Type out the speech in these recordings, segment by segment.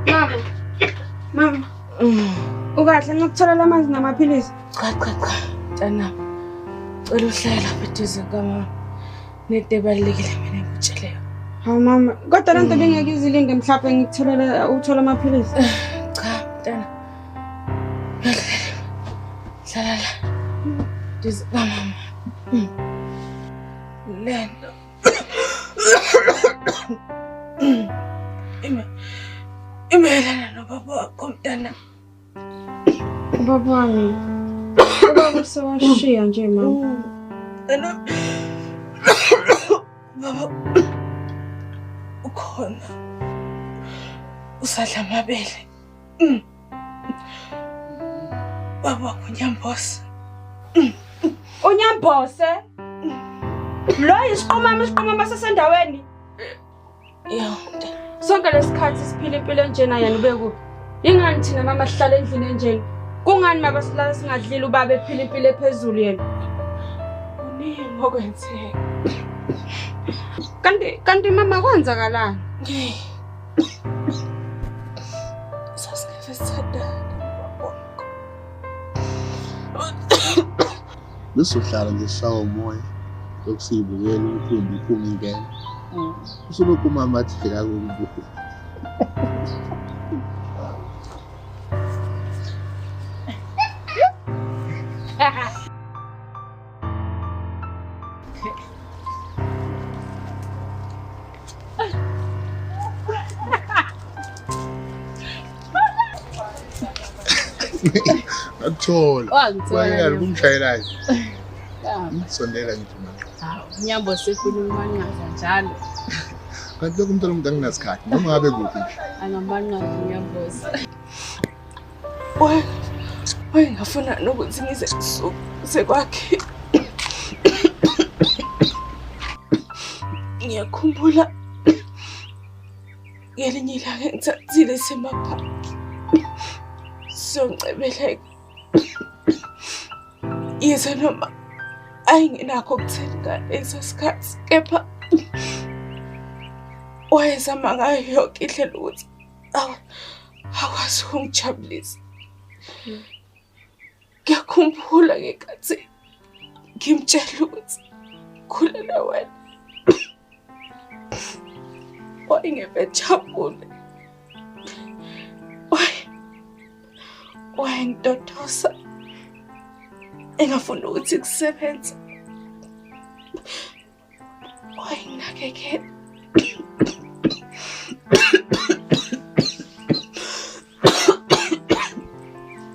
Mama. Mama. Ukahle ngikutholela amanzi namaphilisi. Cha cha cha. Mntanami. Cela uhlale lapha eduze kwamama. Nento ebalulekile mina engikutshele yona. Hawu mama, kodwa lento bengeke izilinde mhlawumbe ngikutholele uthola amaphilisi. Cha mntana. Hlala la. Duze kwamama. Lento. Imelana nobaba wakho mntana. Ubaba wami. Ubaba usewashiya nje mama. Mntana. Baba ukhona. Usadla amabele. Baba wakho uNyambose. Unyambose? Lo isiqhumama isiqhumama sasendaweni. Ya mntana. Sonke lesikhathi siphila impilo enjena yena ube kuphi? Ingani thina mama sihlala endlini enjena? Kungani mama silala singadlile ubaba ephila impilo ephezulu yena? Kuningi okwenzeka. Kanti mama kwenzakalani? Sasingeve sithandane nobaba wakho. Besizohlala nje sishawa umoya lokhu siyibukela umkhumbi iphuma ingena. Usulokhu umama athi bheka kukubuka. Ngakuthola. Wangithola. Wayala kumshayelayo. Ya. Sondela ngithi manje. Hawu, Nyambo sefuna umanqaza njalo. Kanti lokhu umntwana umuntu anginasikhathi noma ngabe kuphi nje. Angamanqaza uNyambose. Wayengafuna nokuthi ngize ngisuke kwakhe. Ngiyakhumbula ngelinye ilanga engithathile semaphaki siyoncebeleka. Yize noma ayinginakho ukuthenga ngaleso sikhathi, kepha wayezama ngayo yonke indlela ukuthi akwazi ukungijabulisa. Ngiyakhumbula ngenkathi ngimtshela ukuthi khulelwe wena. Wayengeve ejabule. Wayengitotosa engafuni ukuthi kusebenze. Wayenginakekela.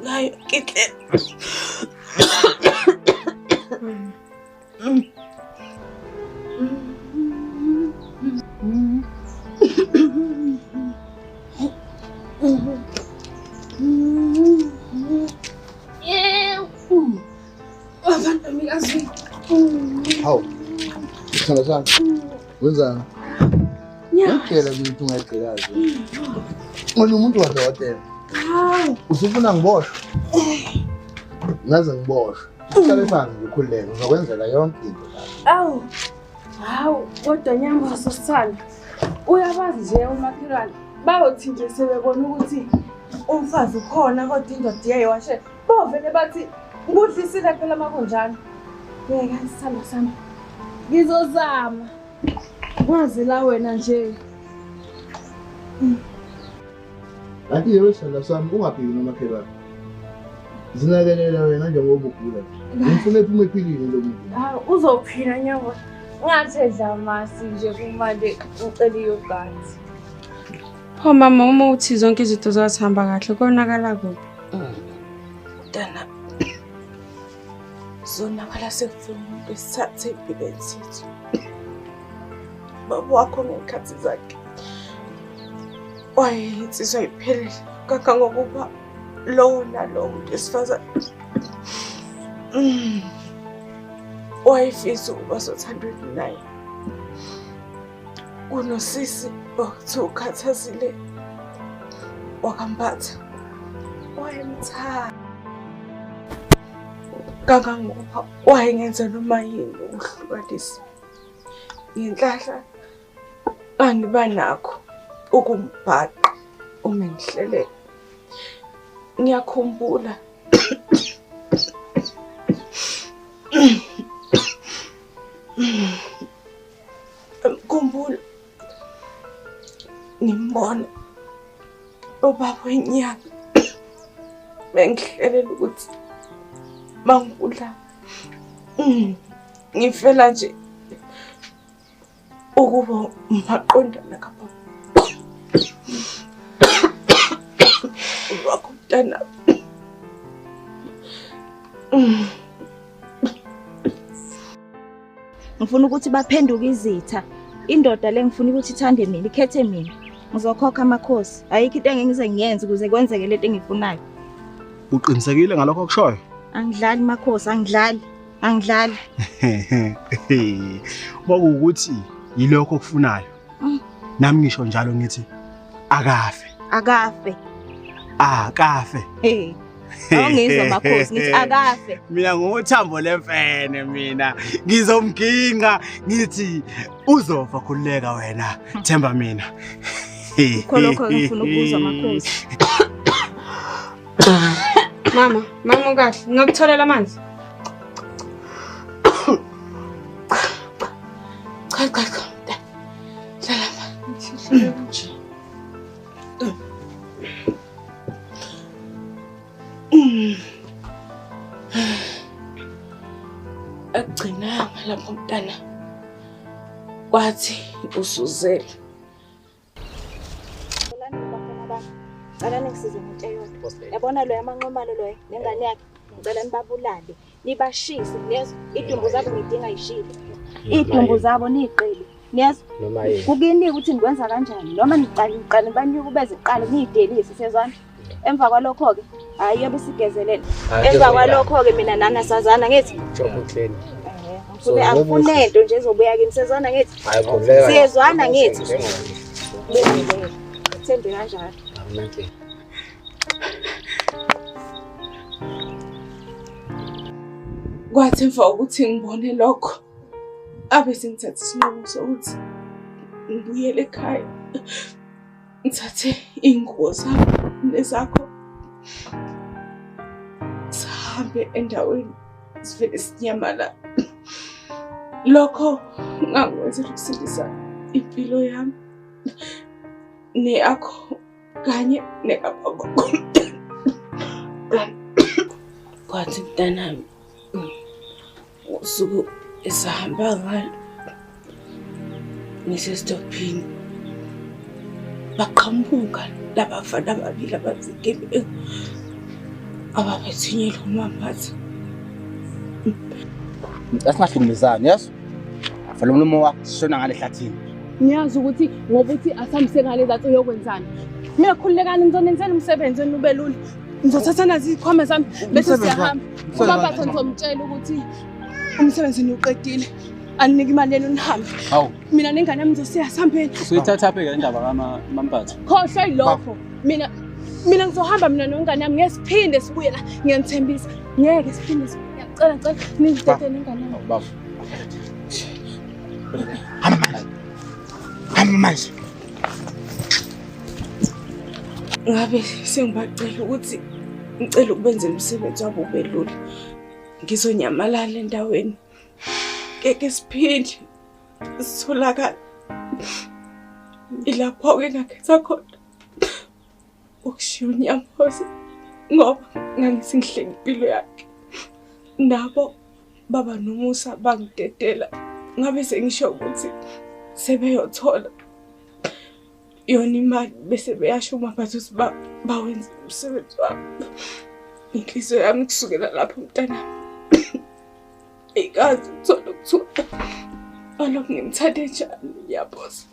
Ngayo yonke indlela. Hawu. Sithanda sami. Wenzani? Ngiyakutshela ukuthi ungayigqikazi. Wena umuntu wadokotela. Hawu. Usufuna ngiboshwe? Ngaze ngiboshwe. Uhlale phansi ngikhululeke ngizokwenzela yonke into la. Awu. Hawu, kodwa Nyamboso sithanda. Uyabazi nje umakhelwane. Bayothi nje sebebona ukuthi umfazi ukhona kodwa indoda iyayiwashe. Bovele bathi ngudlisile phela makunjalo. Bheka sithanda sami. Ngizozama. Kwazi la wena nje. Kanti yebo sithanda sami ungabheki nomakhelwane. Zinakelela wena njengoba ugula nje. Ngifuna ephume ephilile lo muntu. Hawu, uzophila Nyamboso. Ngathi edla amasi nje kumanje ucela iyogurt. Pho mama uma uthi zonke izinto zazihamba kahle konakala kuphi? Mntana. Zonakala sekufuna umuntu esithathe empilweni zethu. Baba wakho ngey'khathi zakhe wayeyinsizwa iphelele kangangokuba lowo nalowo muntu wesifazane wayefisa ukuba sothandweni naye. Kunosisi okuthiwa ukhathazile wakambatha wayemthanda kangangokuba wayengenza noma yini ukuhlukanisa. Ngenhlahla Ngangiba nakho ukumbhaqa uma ngihlelela. Ngiyakhumbula ngikhumbula ngimbona ubaba wenyanga bengihlelela ukuthi mangibulala ngifela nje ukuba maqondana kababa wakho mntanami. Ngifuna ukuthi baphenduke izitha. Indoda le ngifuna ukuthi ithande mina, ikhethe mina. Ngizokhokha amakhosi. Ayikho into engeke ngize ngiyenze ukuze kwenzeke lento engiyifunayo. Uqinisekile ngalokho okushoyo? Angidlali makhosi, angidlali. Angidlali. Uma kuwukuthi yilokho okufunayo. Nami ngisho njalo ngithi akafe. Akafe. Akafe. Hey. Awungizwa makhosi ngithi akafe. Mina nguthambo lemfene mina. Ngizomginqa ngithi uzofa khululeka wena. Themba mina. Kho lokho ngifuna ukuzwa makhosi. Mama, mama ukahle. Ngingakutholela amanzi. Cha cha cha. Hlala phansi. Akugcinanga lapho mntana. Kwathi usuzele. Cela ningisize ngento eyodwa. Yabona loyo amanqomalo loyo nengane yakhe. Ngicela nibabulale, nibashise, niyezwa? Idumbu zabo ngidinga yishile. Idumbu zabo niyiqele. Niyezwa? Noma yini. Kukinika ukuthi nikwenza kanjani noma niqale niqale banyukubeze kuqala niyidelise siyezwana. Emva kwalokho-ke hhayi yobe sigezelele. Emva kwalokho-ke mina nani asazana ngithi. Job clean. Angifune angifunento nje ezobuya kimi siyezwana ngithi. Hayi khululeka. Siyezwana ngithi. Thembe kanjalo. Akunankinga. Kwathi emva kokuthi ngibone lokho, abe sengithatha isinqumo sokuthi ngibuyele ekhaya. Ngithathe iy'ngubo zami nezakho. Sihambe endaweni sivele sinyamalale. Lokho ngakwenzela ukusindisa impilo yami neyakho kanye nekababa. Kwathi mntanami usuku esahamba ngalo ngisesitophini baqhamuka labafana ababili abazigebengu ababethunyelwe uMambatha. Asingahlukumezani, yes? Vala umlomo wakho sishona ngale hlathini. Ngiyazi ukuthi ngoba uthi asihambise ngale zathi uyokwenzani. Mina khululekani ngizonenzela umsebenzi wenu ube lula. Ngizothatha nazi izikhwama zami bese Umsebenzi siyahamba. Umsebenzi Ubaba ngizomtshela ukuthi umsebenzi niwuqedile. Aninike imali yenu nihambe. Hawu, Mina nengane yami ngizosiya sihambeni. usuyithatha phi ke indaba kaMambatha? Khohlwa yilokho. Mina ngizohamba mina nengane yami ngeke siphinde sibuye la. Ngiyanithembisa. Ngeke siphinde sibuye. Ngiyacela ngicela ningidede nengane yami. Baba. Hamba manje. Hamba manje. Ngabe sengibacela ukuthi ngicela ukubenzela umsebenzi wabo ube lula. Ngizonyamalala endaweni. Ngeke siphinde sitholakale. Ilapho-ke ngakhetha khona ukushiya uNyamboza ngoba ngangisengihleka impilo yakhe. Nabo baba nomusa bangidedela. Ngabe sengisho ukuthi sebeyothola yona imali bese beyasho uMambatha ukuthi bawenze umsebenzi wabo. Inhliziyo yami kusukela lapho mntanami ayikaze ukuthola ukuthula. Alokhu ngimthande njalo uNyamboza.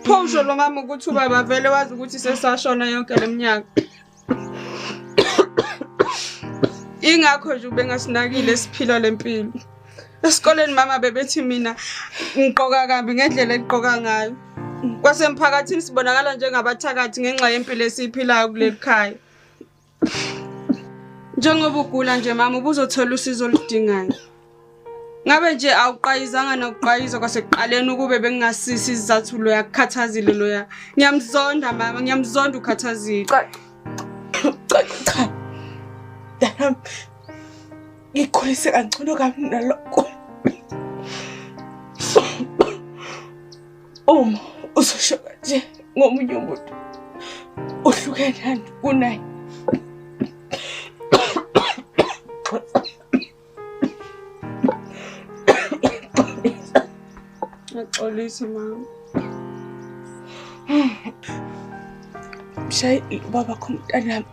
Pho usho lo mama ukuthi ubaba vele wazi ukuthi sesashona yonke le minyaka. Ingakho nje ubengasinakile siphila lempilo. Esikoleni mama bebethi mina ngiqoka kabi ngendlela eqoka ngayo. Kwasemphakathini sibonakala njengabathakathi ngenxa yempilo esiyiphilayo kuleli khaya. Njengoba ugula nje mama ubuzothola usizo oludingayo. Ngabe nje awuqayizanga nokuqayiza kwasekuqaleni ukube bengingasisi isizathu loya kukhathazile loya. Ngiyamzonda mama, ngiyamzonda ukhathazile. Cha cha cha. Mntanami, ngikhulise kangcono kabi nalokho. Uma uzosho kanje ngomunye umuntu uhlukene kunaye. Ngiyaxolisa mama. Mshayeli ubaba kho mntanami.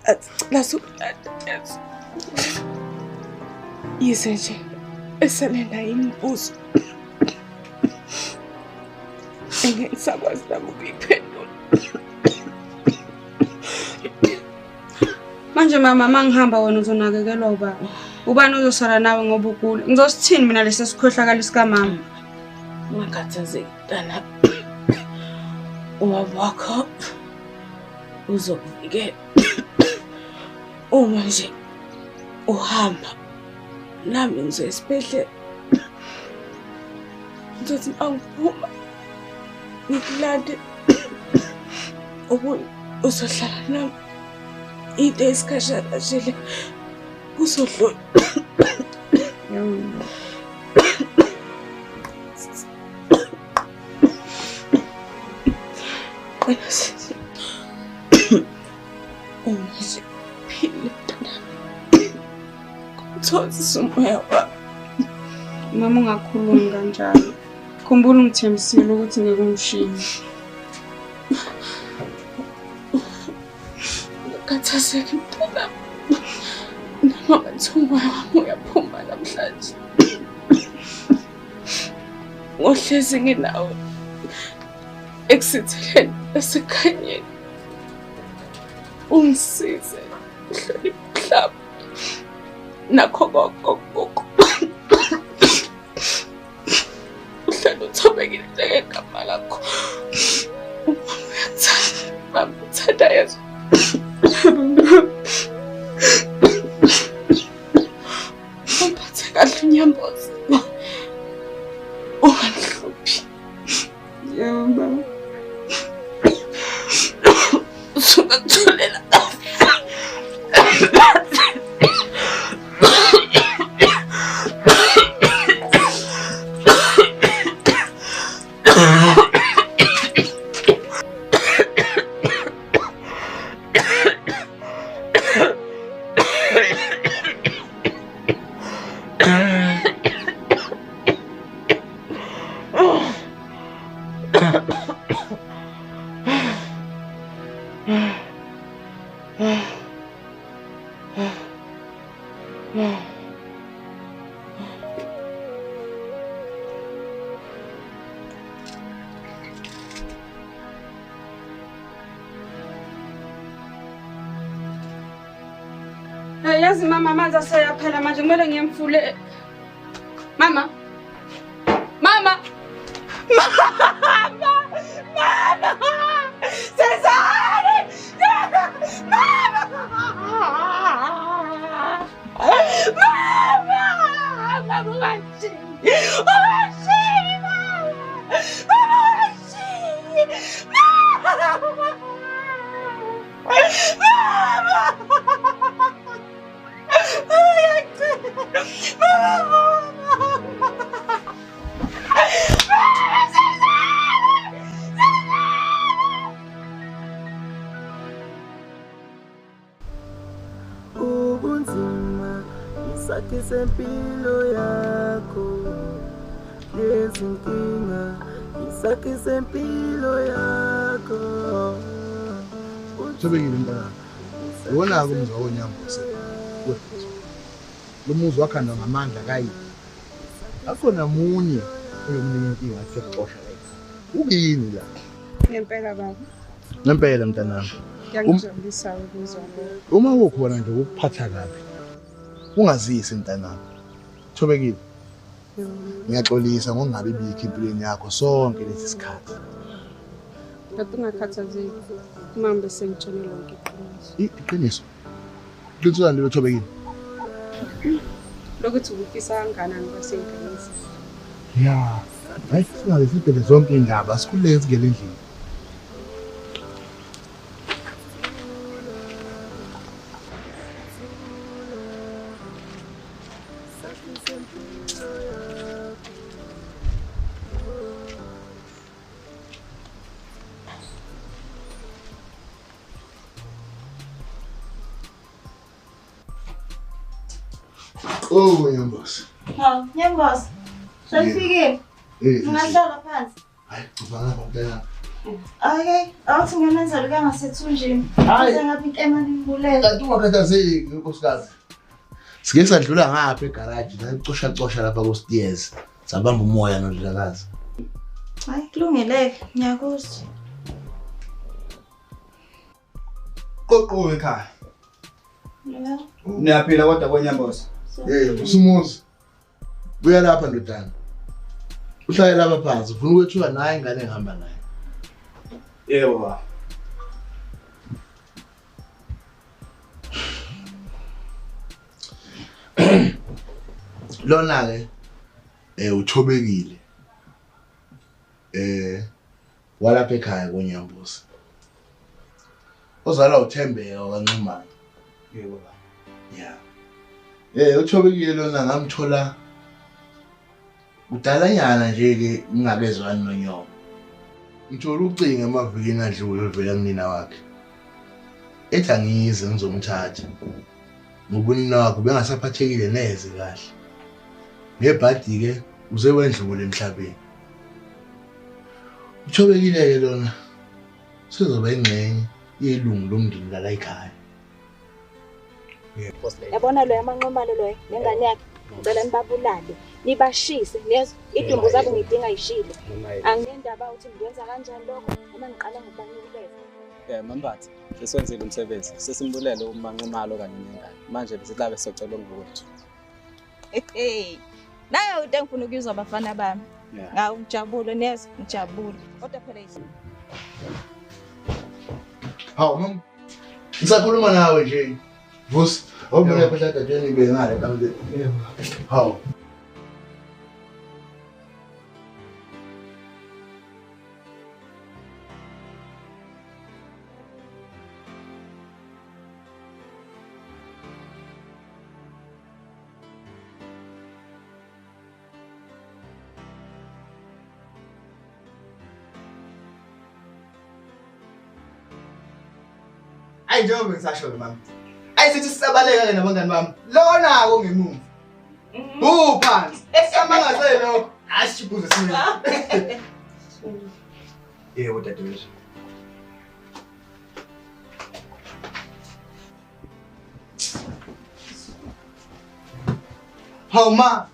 Athi sokulanda yazi. Yize nje esele nayo imibuzo engeke ngisakwazi nami ukuyiphendula. Manje mama mangihamba wena uzonakekelwa ubaba. Ubani ozosala nawe ngoba ugula? Ngizosithini mina lesi sikhohlakalo sikamama? Ungakhathazeki mntanami. Ubaba wakho uzokuvikela. Uma nje uhamba nami ngizoya esibhedlela. Ngizothi angiphuma ngikulande ubuye uzohlala nami. Into esikhashana nje le kuzodlula. Qina sisi. Uma nje uphile mntanami. Kuthokozisa umoya wami. Mama ungakhulumi kanjalo. Khumbula ungithembisile ukuthi ngeke ungishiye. Ungakhathazeki mntanami. Noma ngathiwa umoya wami uyaphuma namhlanje. Ngohlezi nginawe ekusitheleni nasekhanyeni. Ungisize uhloniphe umhlaba nakho konke okukho. Uhlale uthobekile njengegama lakho. Umama uyakuthanda, mama uthanda yezwa. Umphathe kahle uNyambozi. Ungamhluphi. Yebo baba. Usungakutholela. Yazi mama amanzi aseyaphela manje kumele ngiyemfule. Mama. Mama. Mama. Mama. Cesare. Mama. Mama. Mama ungashiyi. Ungashiyi mama. Mama ungashiyi. Mama. Mama. Mama, mama. Ubunzima isakhi sempilo yakho, lezinkinga isakhi sempilo yakho. Thobekile mntanami, iwona-ke umzi wakoNyambose. Lo muzi wakhandwa ngamandla kayi. Akho namunye oyomnika inkinga athi sekuxosha la. Ukuyini la? Ngempela baba. Ngempela mntanami. Ngiyangijabulisa ukuzwa lokho. Uma kukhona nje ukuphatha kabi, ungazisi mntanami. Thobekile. Ngiyaxolisa ngokungabi bikho empilweni yakho sonke lesi sikhathi. Kade ungakhathazeki. Uma bese ngitshele lonke iqiniso. Iqiniso. Iqiniso lani lelo Thobekile? Lokuthi ubufisa kangakanani kwasey'nganeni zethu. Ya. Hayi singaze sibheke zonke iy'ndaba sikhululeke singene endlini. Oh, Nyambosi. Hawu, Nyambosi. Selifikile. Eh, Ungahlala phansi. Hayi, uvanga ngempela. Okay, awuthi nginenzela ukuya ngasethunjini. Hayi. Ngize ngapha inkemane ngibulele. Kanti ungakhathazeki nkosikazi. Sike sadlula ngapha egaraji, sacosha cosha lapha ku-stairs. Sabamba umoya nondlakazi. Hayi, kulungile-ke, ngiyakuzwa. Qoqo ekhaya. Yebo. Niyaphila kodwa kwenyamboza. Eh, usumuzi. Buya lapha ndodana. Uhlale lapha phansi, ufuna ukwethuka naye ingane engihamba naye. Yebo baba. Lona ke uthobekile. Walapha ekhaya koNyambusi. Ozalwa uThembeka kaNxumalo. Yebo baba. Yeah. Uthobekile lona ngamthola kudalanyana nje ke ngingakezwani nonyoko. Ngithola ucingo emavikini adlule oluvela kunina wakhe. Ethi angize ngizomthatha. Ngoba unina wakhe bengasaphathekile neze kahle. Ngebhadi ke uze wendlule emhlabeni. Uthobekile ke lona sezoba ingxenye yelungu lomndeni lala ekhaya. Yabona loya amanqomalo loya nengane yakhe. Ngicela nibabulale, nibashise, niyezwa? Idumbu zabo ngidinga yishile. Anginendaba ukuthi ngikwenza kanjani lokho noma ngiqala ngokubanukuleza. Mambatha, seswenzile umsebenzi. Sesimbulele uManqumalo kanye nengane. Manje besilabe socela ngokwethu. Hey. Nayo into engifuna ukuyizwa abafana bami. Ngawu ngijabule niyezwa, ngijabule. Kodwa phela yisi. Hawu mama. Ngisakhuluma nawe nje. Vusi, awubona phela dadweni bengale kambe. Yebo. Hawu. Ayi njengoba ngisasho ke mama. Ayi sithi sisabaleka ke nabangani bami. Lona ko ngemuva. Phansi. Samangase lokho. Ashibuze sini. Yebo dadewethu. Hawu ma.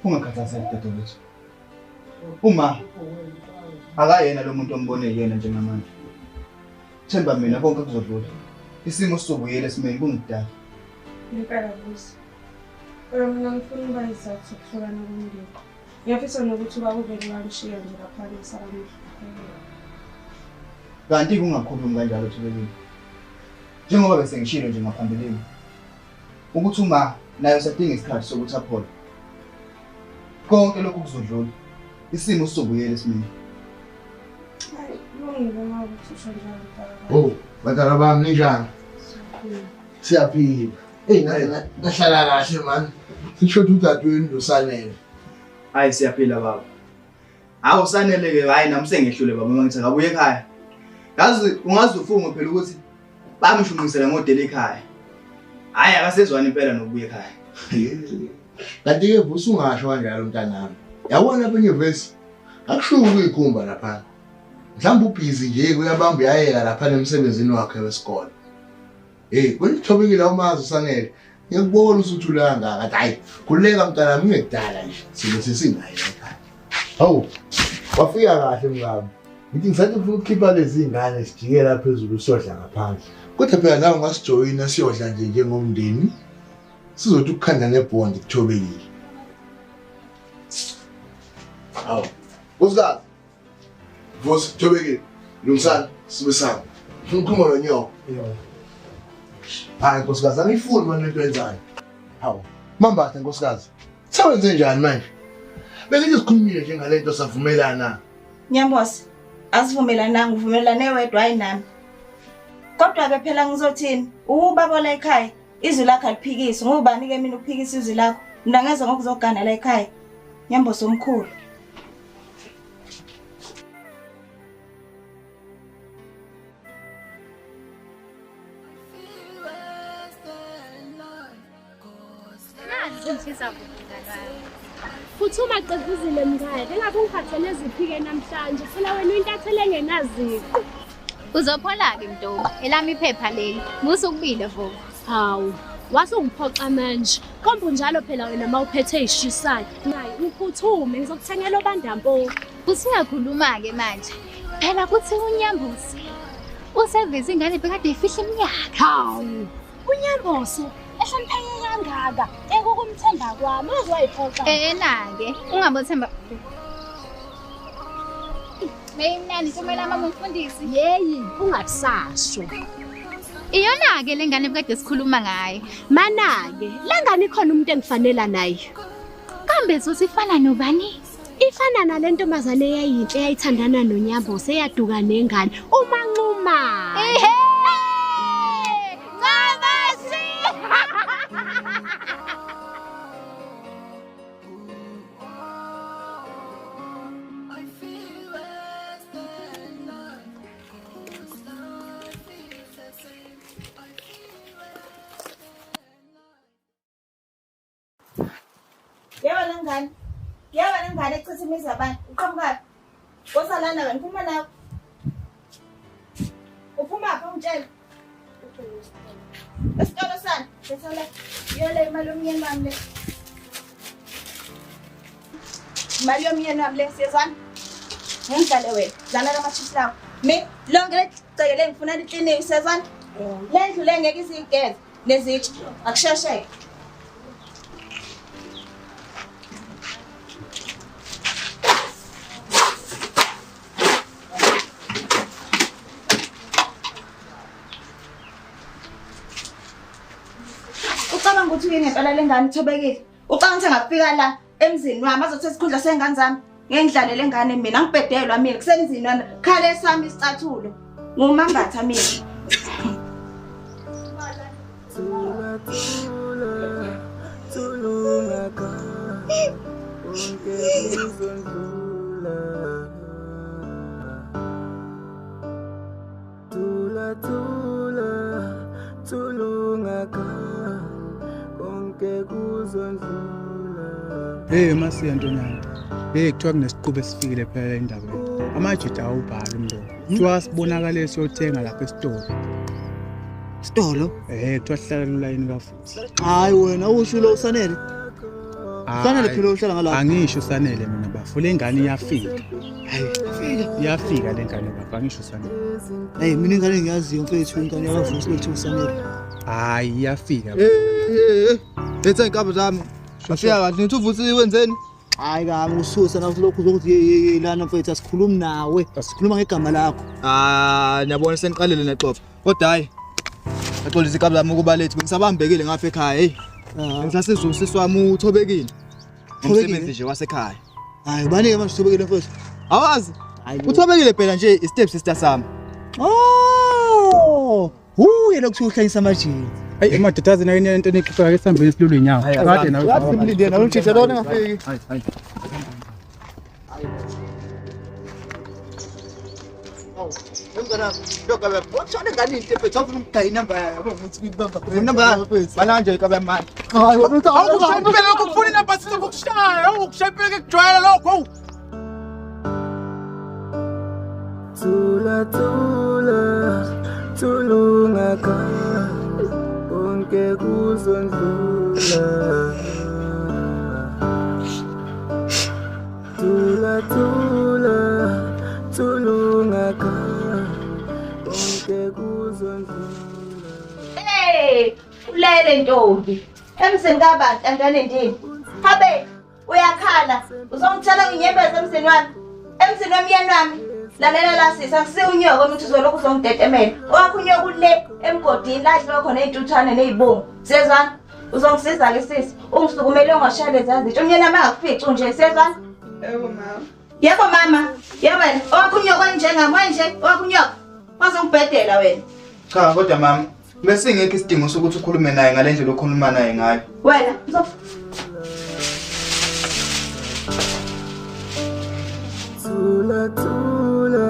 Ungakhathazeki dadewethu. Uma akayena lo muntu ombone yena njengamanje. Themba mina konke kuzodlula. Isimo sizobuyela esimeni kungidala. Ngempela Vusi. Kodwa mina ngifuna ukuba isizathu sokuhlukana komndeni. Ngiyafisa nokuthi ubaba uvele wangishiya nje lapha ngisala ngihlupheka. Kanti kungakhulumi kanjalo Thobekile. Njengoba bese ngishilo nje ngaphambilini ukuthi uma naye usadinga isikhathi sokuthi aphole. Konke lokhu kuzodlula. Isimo sizobuyela esimeni. Hayi, kulungile uma ukuthi usho njalo mntaka. Oh, bantwana bami ninjani? Siyaphila. Hey, nahlala kahle man. Sisho udadewenu losanele. Hayi siyaphila baba. Hawu sanele ke hayi nami sengehlule baba uma ngithi akabuye ekhaya. Yazi ungaze ufunge phela ukuthi bamshunqisela ngodela ekhaya. Hayi akasezwani impela nokubuya ekhaya. Kanti ke Vusi ungasho kanjalo mntanami. Yabona lapha enyuvesi akushuki ukuyikhumba lapha. Mhlawumbe ubhizi nje kuyabamba uyayeka lapha emsebenzini wakhe wesikole. Hey, kwelithobekile umazi usanele. Ngiyakubona usuthula kangaka. Hayi, khululeka mntanami ungekudala nje. Sibe sesinaye ekhaya. Hawu, wafika kahle mngami. Ngithi ngisathi ngifuna ukukhipha lezi ngane sijikela phezulu siyodla ngaphandle. Kodwa phela nawe ungasijoyina siyodla nje njengomndeni. Sizothi ukukhanda nebhondi kuthobekile. Hawu. Nkosikazi. Vusi, Thobekile. Lungisani, sibe sami. Ngifuna ukukhuluma nonyoko. Hayi nkosikazi, angiyifuni manje lento yenzayo. Hawu. Mambatha nkosikazi. Sewenze njani manje? Bengithi sikhulumile nje ngalento savumelana. Nyambose, asivumelananga uvumelane wedwa hayi nami. Kodwa-ke phela ngizothini? Ubaba la ekhaya, izwi lakho aliphikisi. Ngubani-ke mina ukuphikisa izwi lakho? Mina ngeza ngokuzogana la ekhaya. Nyambose omkhulu. Phuthuma Xevuzile mngane, engabe ungiphathele ziphi-ke namhlanje? Phela wena uyintatheli engenaziqu. Uzophola-ke Mntombi, elami iphepha leli. Musa ukubila vo. Hawu, wase ungiphoxa manje. Kombe unjalo phela wena uma uphethe ey'shisayo. Nayi, ngiphuthume ngizokuthengela obandampo. Usuyakhuluma-ke manje. Phela kuthi uNyambose useveze ingane bekade ifihla iminyaka. Hawu, uNyambose ehlonipheke kangaka, ekukumthemba kwami, waze wayiphoxa. Ena-ke, ungabothemba. Beyimnandi thumela mama umfundisi. Yeyi, ungakusasho. Iyona-ke le ngane ebekade sikhuluma ngayo. Mana-ke, le ngane ikhona umuntu engifanela naye. Kambe zothi ifana nobani? Ifana nale ntombazane eyayinhle eyayithandana noNyambose eyaduka nengane, uManxuma. Ehhe! Ncamasi! Yebo lengane. Yebo lengane echitha imizi yabantu. Uqhamukaphi? Woza lana wena, phuma nawe. Uphuma phi ungitshele? Esitolo sani? Letha la. Iyo le imali yomyeni wami le. Imali yomyeni wami le siyezwana? Ngidlale wena. Dlala lama-chips lawo. Mi lonke legceke le ngifuna liklinike siyezwana? Le ndlu le ngeke izigeze nezitsha. Akushesheke. Ucabanga ukuthi uyini ngempela le ngane uthobekile? Ucabanga ukuthi angafika la emzini wami azothatha isikhundla sey'ngane zami? Ngeke ngidlale le ngane mina, angibhedelwa mina, kusemzini wami. Khale sami isicathulo. Ngumambatha mina. Thula thula thulungaka konke kuzondlula Thula thula thulungaka konke kuzondlula Hey Masiya Ntonyana. Hey kuthiwa kunesiqubu esifikile phela endabeni. Amajita awubhali umlomo. Kuthiwa sibonakale siyothenga lapha esitolo. Sitolo? Kuthiwa sihlala kulayini kafuthi. Hayi wena usho lo usanele. Usanele phela uhlala ngalapha. Angisho usanele mina bafo. Le ngane iyafika. Hayi, iyafika. Iyafika le ngane bafo, angisho usanele. Hey mina ingane ngiyaziyo mfethu ingane yakavusi lethu usanele. Hayi iyafika. Eh. Letha inkabi zami. Afika kahle ngithi uvusi wenzeni? Hayi kami ususa nawe lokhu uzokuthi ye ye ye lana mfethu asikhulumi nawe. Sikhuluma ngegama lakho. Ah, niyabona seniqalile nexoxo. Kodwa hayi. Axolisa inkabi zami ukuba lethu bengisabambekile ngapha ekhaya hey. Ngisasizwa usisi wami uthobekile. Umsebenzi nje wasekhaya. Hayi ubani-ke manje uthobekile mfethu? Awazi. Uthobekile phela nje i-step sister sami. Oh! Uye lokhu uhlanyisa amajini. Hey madoda azi nayo into enixoxa ke sihambeni silule inyawo. Kade nawe. Wathi simlinde nawe umtshitsha lona engafiki. Hayi hayi. Thula thula thulungaka konke kuzondlula Thula Ulele ntombi. Emzini kabantu antane ndini. Habe uyakhala uzongitshela nginyembeza emzini wami. Emzini womyeni wami. Lalela la sisi akusiyo unyoko ukuthi uzolokhu uzongidetemela. Owakho unyoko ule emgodini la dliwa khona iy'ntuthwane ney'bungu. Sezwana? Uzongisiza ke sisi. Ungisukumele ungashaya lezi zinto. Umyeni wami angakufici nje sezwana? Yebo mama. Yebo mama. Yebo wena. Owakho unyoko njengami wena nje owakho unyoko. Wazongibhedela wena. Cha kodwa mama besingekho isidingo sokuthi ukhulume naye ngale ndlela okhuluma naye ngayo. Wena Thula thula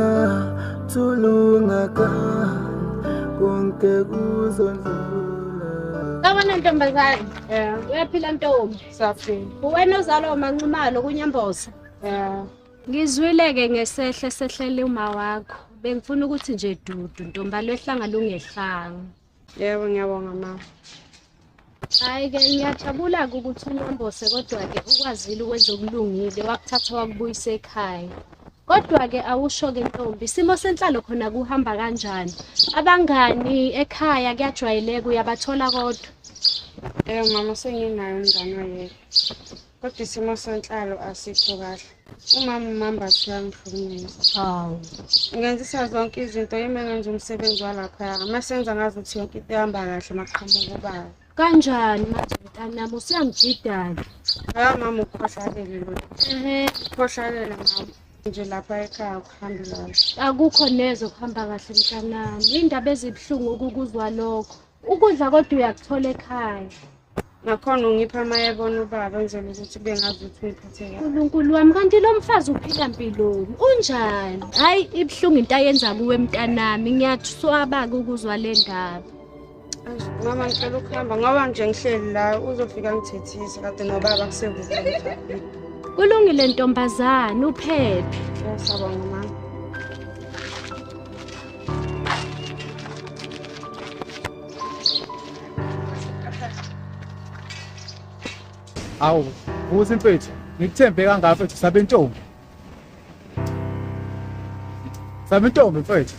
thulungaka konke kuzondlula. Sawubona ntombazane. Uyaphila ntombi? Siyaphila. Uwena ozalwa uMaNxumalo kuNyamboza? Ngizwile-ke ngesehle sehlele uma wakho. Bengifuna ukuthi nje dudu ntombi alwehlanga lungehlanga. Yebo ngiyabonga mama. Hhayi-ke ngiyajabula-ke ukuthi uNyambose kodwa-ke ukwazile ukwenza okulungile wakuthatha wakubuyisa ekhaya. Kodwa-ke awusho-ke ntombi, isimo senhlalo khona kuhamba kanjani? Abangani ekhaya kuyajwayeleka uyabathola kodwa? Yebo mama senginayo umngani oyedwa. Kodwa isimo senhlalo asikho kahle. Umama uMambatha uyangihlukumeza. Hawu. Ngenzisa zonke izinto yimi engenza umsebenzi walaphaya. Masenza ngazuthi yonke into ihamba kahle maqhamuka ubaba. Kanjani manje mntanami usuyangijida-ke? Hayi mama ukhohlakele lo. Ehhe. Ukhohlakele mama. Nje lapha ekhaya akuhambi kahle. Akukho neze ukuhamba kahle mntanami. Indaba ezibuhlungu ukukuzwa lokho. Ukudla kodwa uyakuthola ekhaya. Nakhona ungipha uma ebona ubaba enzela ukuthi bengazi ukuthi ungiphathe kahle. Nkulunkulu wami kanti lo mfazi uphila mpiloni unjani? Hhayi ibuhlungu into ayenza kuwe mntanami ngiyathuswaba-ke ukuzwa le ndaba. Mama ngicela ukuhamba ngoba nje ngihleli la uzofika ngithethise kade nobaba kusekude. Kulungile ntombazane uphephe. Ngiyabonga mama. Awu, ukuthi mfethu, ngikuthembe kangaka mfethu sabe intombi. Sabe intombi mfethu.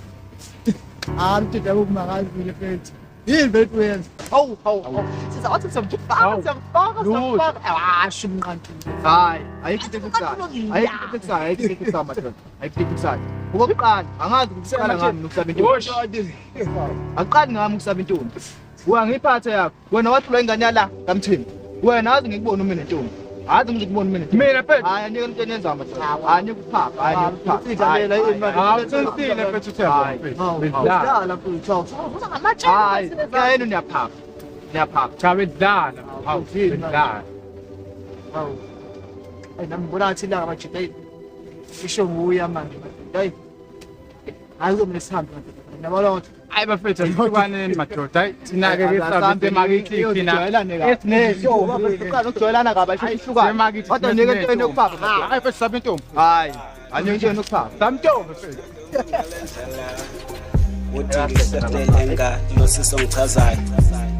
Ah, mthetho akumakazile mfethu. Yini mfethu uyenza? Hawu hawu. Siza wathi siyamfaka siyamfaka siyamfaka. Ah, shumqantile. Hayi, ayikho into ekusayo. Ayikho into ekusayo, ayikho into ekusayo madoda. Ayikho into ekusayo. Okokuqala, angazi ukuthi uqala ngami nokusaba intombi. Aqali ngami ukusaba intombi. Wangiphatha yakho. Wena wathula ingane yala kaMthembu. Wena azi ngikubona uma nentombi. Azi ngikubona uma nentombi. Mina mfethu. Hayi anike into enyenza madoda. Hayi anike ukuphapha, hayi anike ukuphapha. Hayi uqinisile mfethu uThemba mfethu. Bedlala mfethu. Hayi, yena uyaphapha. Niyaphapha. Cha bedlala. Hawu bedlala. Hawu. Ayi nami ngibona ngathi ilanga majita ayi. Isho nguya manje madoda. Hayi. Hayi kuzomele sihambe madoda. Nabona ukuthi Hayi bafethu asihlukaneni madoda. Hayi thina-ke ke sabe emakithi thina. Esinesho ukujwayelana kabi ayisho ihlukane. Kodwa nike into enokuphapha. Hayi mfethu sabe intombi. Hayi, anike into enokuphapha. Sabe intombi mfethu. Uthi losiso ngichazayo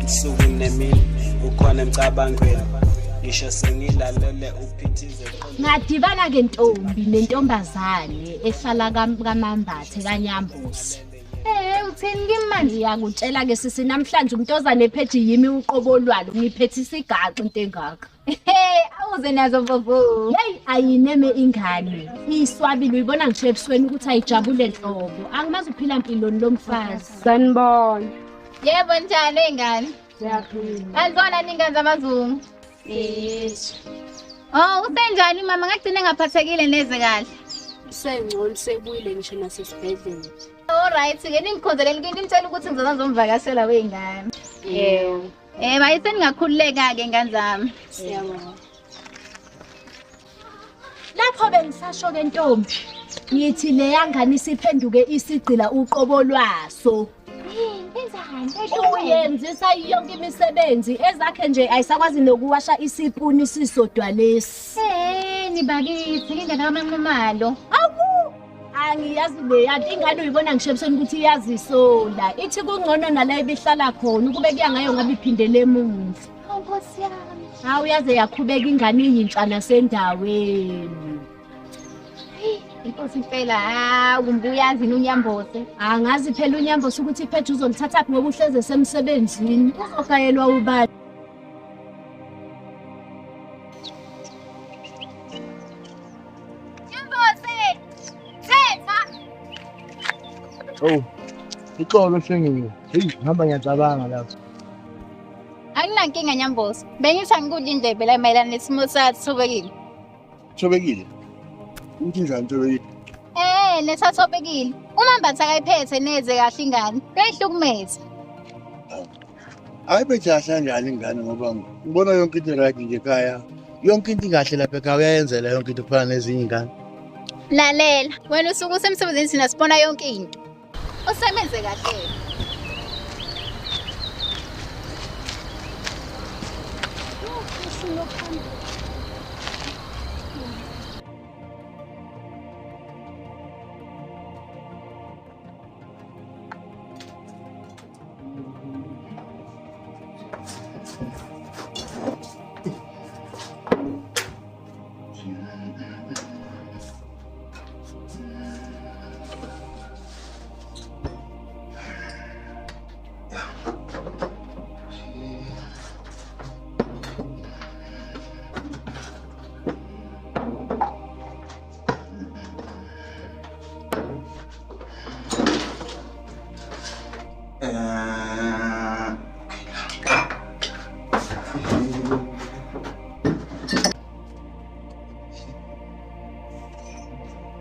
usuku nemini ukhona emcabangweni ngisho sengilalele uphithize. Ngadibana ke ntombi nentombazane ehlala kaMambathe kaNyambosi. Uthini kimi manje? Ngiyakutshela ke sisi namhlanje umntozane ephethe yimi uqobo lwalo ngiphethisa igaxa into engaka. Awuze nazo mfofu. Hey ayineme ingane. Iswabile uyibona ngisho ebusweni ukuthi ayijabule nhlobo. Angimazi uphila mpiloni lo mfazi. Sanibona. Yebo njani ingane? Siyaphila. Anizona ningane zamazungu? Yizwe. Oh, usenjani mama? Ngagcine ngaphathekile neze kahle. Usengcono sebuyile ngisho nasesibhedlela. All right, ke ningikhonzeleni ke nimtshela ukuthi ngizoza ngizomvakashela wengane. Yebo. Bayi seningakhululeka ke ngane zami. Siyabonga. Lapho bengisasho ke ntombi, ngithi leya ngane isiphenduke isigcila uqobo lwaso. Enzani? Uyenzisa yonke imisebenzi ezakhe nje ayisakwazi nokuwasha isipuni sisodwa lesi. Nibakithi ingane kaManqumalo. Awu! Angiyazi leya nto ingane uyibona ngisho ebusweni ukuthi iyazisola. Ithi kungcono nala ibihlala khona ukube kuya ngayo ngabe iphindele emuva. Hawu Nkosi yami. Hawu yaze yakhubeka ingane iyintsha nasendaweni. Inkosi impela, hawu mbuyazi uNyambose. Angazi phela uNyambose ukuthi iphethe uzolithathaphi ngoba uhleze esemsebenzini. Uzogayelwa ubani? Nyambose! Thetha! Oh. Ixolo hlengile. Hey, ngihamba ngiyacabanga lapha. Anginankinga Nyambose. Bengithi angikudla indlebe la mayelana nesimo sathobekile. Thobekile. Uthi njani Thobekile? Nesathobekile. Uma Mbatha akayiphethe neze kahle ingane. Uyayihlukumeza. Ayiphethe kahle kanjani ingane ngoba ngibona yonke into right nje ekhaya. Yonke into ikahle lapha ekhaya uyayenzela yonke into kufana nezinye ingane. Lalela, wena usuke usemsebenzini thina sibona yonke into. Usebenze kahle.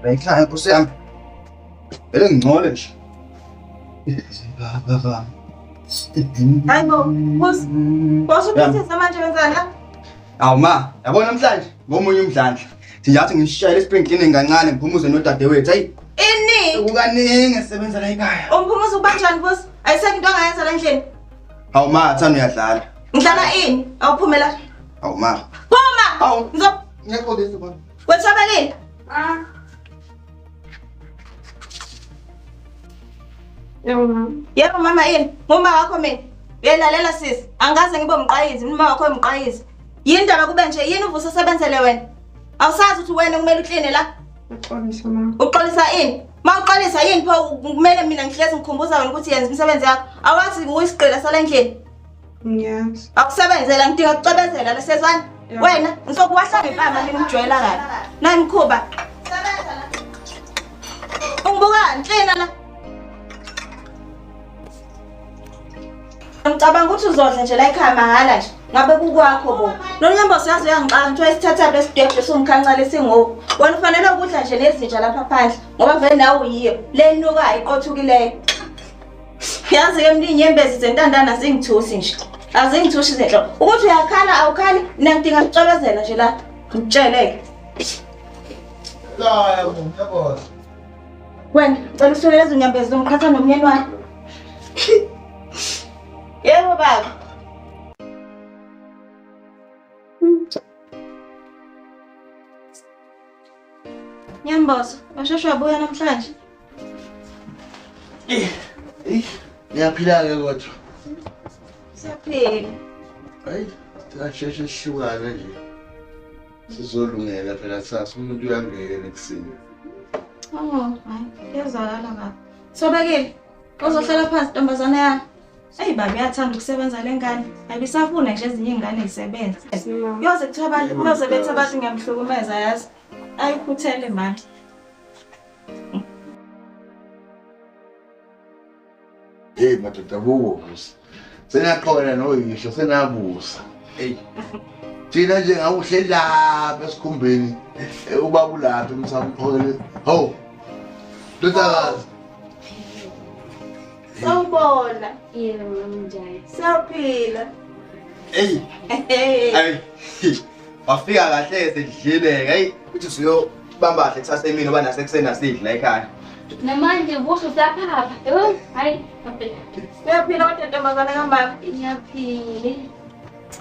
Ekhaya nkosi yami. Vele ngingcole nje. Baba. Hayi bo, boss. Boss uphethe manje wenzani la? Awu ma, yabona namhlanje ngomunye umdlandla. Sinjathi ngishayele spring cleaning kancane ngiphumuze nodadewethu. Hayi, Ini? kukaningi esisebenza la ekhaya. Umphumuzo ubanjani boss? Ayisekho into angayenza la endlini. Hawu ma, thana uyadlala. Ngidlala ini? Awuphume la. Hawu ma. Phuma! Hawu. Ngizo Ngiyaxolisa baba. Wethobekile. Ah. Yebo mama. Yebo mama yini? Nguma wakho mina. Uyalalela sisi. Angikaze ngibe umqwayizi, uma wakho umqwayizi. Yini indaba kube nje? Yini uvusa usebenzele wena? Awusazi ukuthi wena kumele ukline la? Uxolisa mama. Uxolisa ini? Ma uxolisa yini pho kumele mina ngihlezi ngikhumbuza wena ukuthi yenza imisebenzi yakho. Awazi uyisigqila sala endlini. Ngiyazi. Akusebenzela ngidinga ukucebezela lesezwana. Wena ngizokuwahla ngempama mina ungijwayela kabi. Nayi mkhuba. Sebenza la. Ungibukani klina la. Ngicabanga ukuthi uzodla nje la ekhaya mahhala nje. Ngabe kukwakho bo. Lo nyambosi yazi uyangixaka ngithiwa isithatha lesidwebhe siwumkhancane esingoku. Wena ufanele ukudla nje nezinja lapha phandle ngoba vele nawe uyiyo. Le nukayo iqothukileyo. Yazi ke mina inyembezi zentandana azingithusi nje. Azingithusi izinhlobo. Ukuthi uyakhala awukhali mina ngidinga ukucwebezela nje la. Ngitsheleke. La yabo, ngiyabona. Wena cela usule lezo nyembezi ungiqhatha nomyeni wakho. Yebo baba. Nyambozo, washeshe wabuya namhlanje. Ngiyaphila-ke kodwa. Siyaphila. Hayi, singasheshe sihlukane nje. Sizolungela phela kusasa umuntu uyangena ekuseni. Oh, hayi, kuyazwakala baba. Thobekile, uzohlala phansi ntombazane yami. Eyi baba iyathanda ukusebenza le ngane. Ayibisafuna nje ezinye iy'ngane zisebenze. Kuyoze kuthiwa abantu, kuyoze bethi abantu ngiyamhlukumeza yazi. Ayikhuthele manje. Hey madoda buko busa. Seniyaqhobela noyihlo senabusa. Hey. Thina nje ngawuhleli lapha esikhumbeni ubaba ulapha emsamqhokele. Hawu. Ndodakazi. Sawubona. Yebo njani? Siyaphila. Hey. Hey. Wafika kahle sedlile, hey. Uthi usuyobamba kahle kusasa emini ngoba nasekuseni asidla ekhaya. Namanje buso usaphapha. Yebo, hayi. Uyaphila kodwa ntombazane kamama. Ngiyaphila.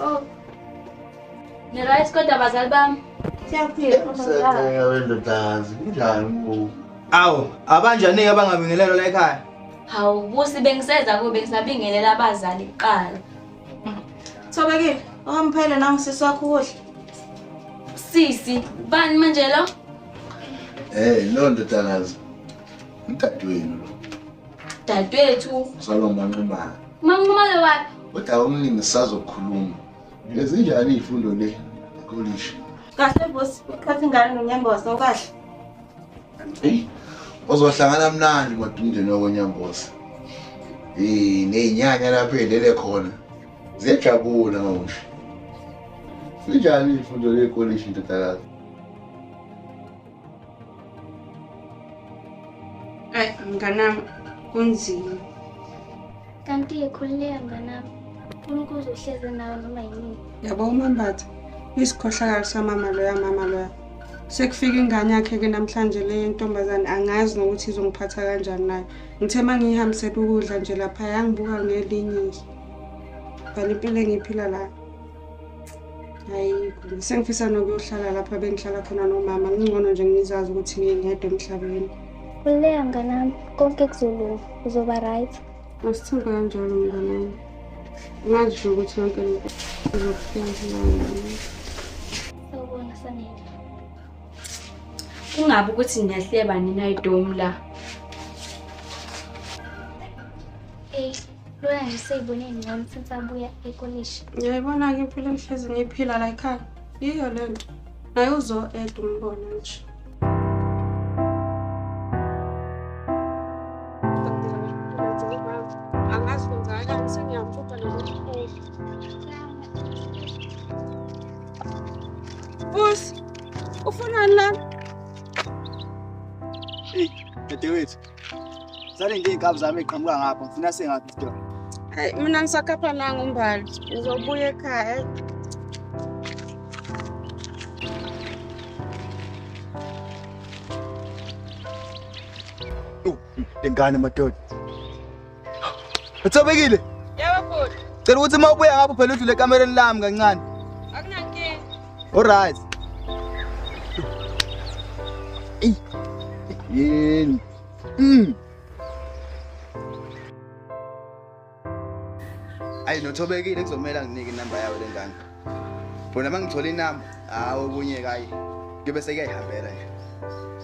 Oh. Ni-right kodwa bazali bami? Siyaphila. Siyacela wendodakazi kunjani ku? Awu, abanjani abangabingelelwa la ekhaya? Hawu Busi bengiseza kube bengisabingelela abazali kuqala. Thobekile, ohamphele nangu sisi wakho ukudla. Sisi, bani manje lo? No ndodakazi. Udadewenu lo. Dadewethu. Uzalwa uMaNxumalo. MaNxumalo wapi? Kodwa omningi sisazokhuluma. Ezinjani izifundo le ekolishi? Kahle boss, ukhatha ingane noNyambose okahle. Hey, ozohlangana mnandi kodwa umndeni wakwaNyambose. Nezinyanya lapha elele khona. Ziyajabula manje. Sinjani izifundo le ekolishi ndodakazi? Ay, mnganami, kunzima. Kanti khululeka mnganami. Unkulunkulu uzohlezi nawe noma yini. Yabo uMambatha, isikhohlakalo samama loya mama loya. Sekufika ingane yakhe ke namhlanje le yentombazane angazi nokuthi izongiphatha kanjani nayo. Ngithe mangihambisela ukudla nje lapha yangibuka ngelinye izwi. Phela impilo engiyiphila la. Hayi, sengifisa nokuyohlala lapha bengihlala khona nomama. Ngingcono nje ngizazi ukuthi ngingedwa emhlabeni. Khululeka mnganami, konke kuzolunga, uzoba right. Asithembe kanjalo mnganami. Ngazi ukuthi yonke into izofika. Sawubona Sanele. Kungabe ukuthi niyahleba nina idomu la. Ey, loya nje seyibone ngcono since abuya ekolishi. Ngiyayibona ke impilo engihlezi ngiyiphila la ekhaya. Yiyo lento. Naye uzo-eda umbona nje. Angazi kwenzakalani sengiyamphupha nokuphupha. Vusi, ufunani lana? Dadewethu, sale ngey'nkabi zami ey'qhamuka ngapha, ngifuna sengaphi isitolo. Hayi, mina ngisakhapha nanga umbali. Ngizobuya ekhaya. Lengane madoda. Uthobekile? Yebo bhuti. Cela ukuthi uma ubuya ngapho phela udlule ekamereni lami kancane. Akunankinga. All right. Yini? Ayi nothobekile kuzomela nginike inamba yawo lengane. Bona mangithola inamba, hawo okunye kayi. Kuyobe sekuyayihambela nje.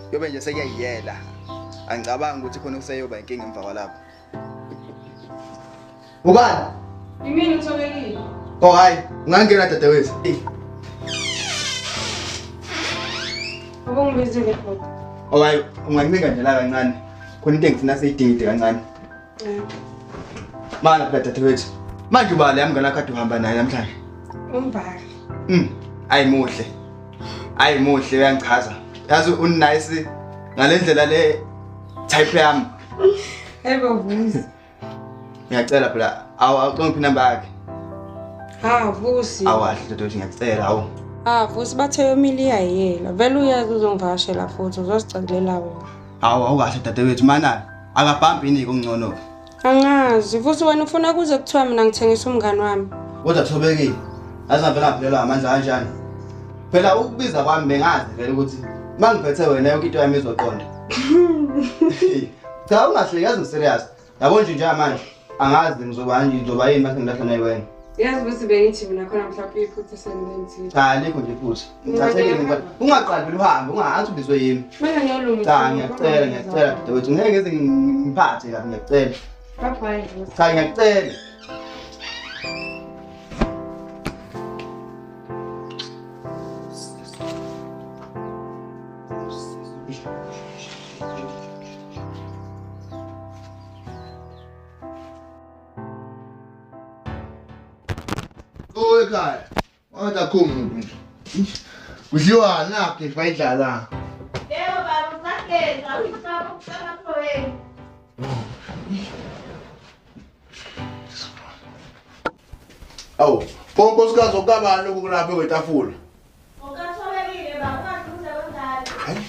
Kuyobe nje sekuyayiyela. Angicabangi ukuthi khona kuseyoba inkinga emva kwalapho. Ubani? Yimini uthobekile. Oh hayi, ungangena dadewethu. Ubungibizile futhi. Oh hayi, unganginika nje la kancane. Khona into engifuna seyidingide kancane. Mana phela dadewethu. Manje ubala yami ngana kade uhamba naye namhlanje. Umbali. Ayi muhle. Ayi muhle uyangichaza. Yazi unice ngalendlela le type yami. Yebo Vusi. Ngiyacela phela awucongiphi inamba yakhe. Ha Vusi. Awahle dadewethu ngiyacela awu. Ah Vusi bathe yomile iyayela. Vele uyazi uzongivakashela futhi uzosicelela wena. Hawu awukahle dadewethu mana akabhambi yini kungcono. Angazi Vusi wena ufuna kuze kuthiwa mina ngithengisa umngani wami. Kodwa Thobekile azavela ngaphelelwa amandla kanjani? Phela ukubiza kwami bengazi vele ukuthi mangiphethe wena yonke into yami izoqonda. Cha ungahleki yazi ngiserious. Yabo nje njengamanje angazi ngizoba nje ngizoba yini mase ngilahla naye wena. Yazi Vusi bengithi mina khona mhlawumbe iphutha sengilenzile. Cha alikho nje iphutha. Ngithathekile ngibona. Ungaqali phela uhambe ungathi ubizwe yimi. Mina ngiyolungisa. Cha ngiyacela ngiyacela dadewethu ngeke ngize ngiphathe kabi ngiyacela. Bye bye Vusi. Cha ngiyacela. Ekhaya. Wathi akho umuntu nje. Kudliwa nakho ifayidlala. Yebo baba usageza usaba ukusaba wena. Awu, nkosikazi okabani lokhu kulapha kwetafula? Ukathobekile baba ungaduze kwengane. Hayi.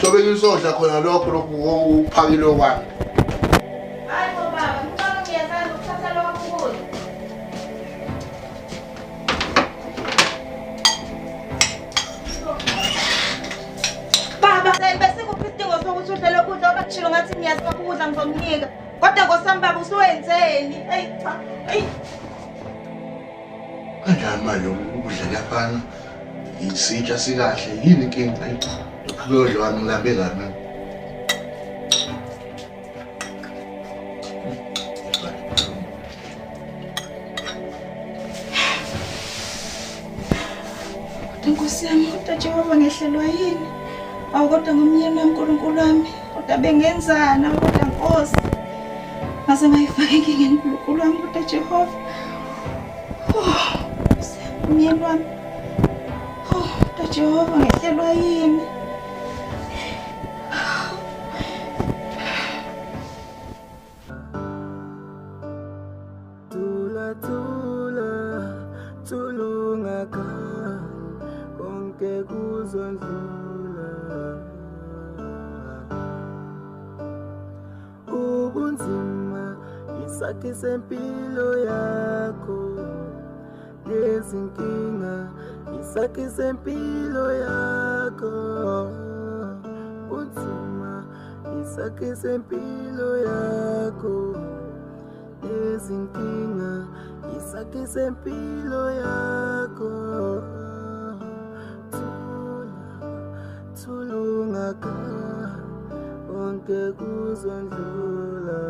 Thobekile sodla khona lokho lokhu okuphakile kwami. Hayi bo baba, ngicela ngiyathanda ukuthatha lokhu ukudla. Baba, bese kuphi isidingo sokuthi udle lokhu ukudla obakushilo ngathi ngiyazi ukudla ngizomnika. Kodwa nkosami baba usuwenzeni? Eyi cha. Eyi. Kanjani manje ukudla kuyafana? Isitsha sikahle yini inkinga? Ayi cha. Kuyodliwa ngilambe kabi mina. Nkosi yami, kodwa Jehova ngehlelwa yini? Awu kodwa ngomyeni wami Nkulunkulu wami, kodwa bengenzana kodwa Nkosi. Ngaze ngayifaka enkingeni Nkulunkulu wami kodwa Jehova. Oh, Nkosi yami, umyeni wami. Oh, kodwa Jehova ngehlelwa yini? Thula thula thulungaka konke kuzondlula ubunzima isakhi sempilo yakho lezinkinga isakhi sempilo yakho bunzima isakhi sempilo yakho lezinkinga isakhi sempilo yakho thulungaka konke kuzondlula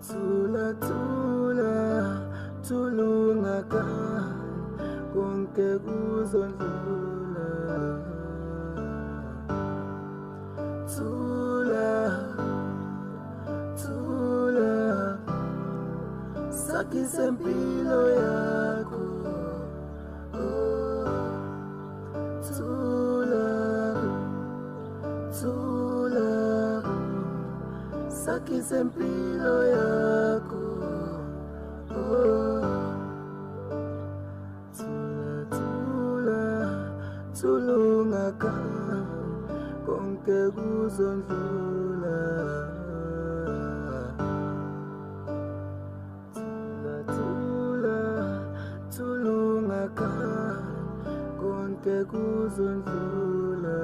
thula thula thulungaka konke kuzondlula thula thula sakhi sempilo yakho thula thula sakhi sempilo yakho thula thula thulungaka konke kuzondlula thula thula thulungaka konke kuzondlula.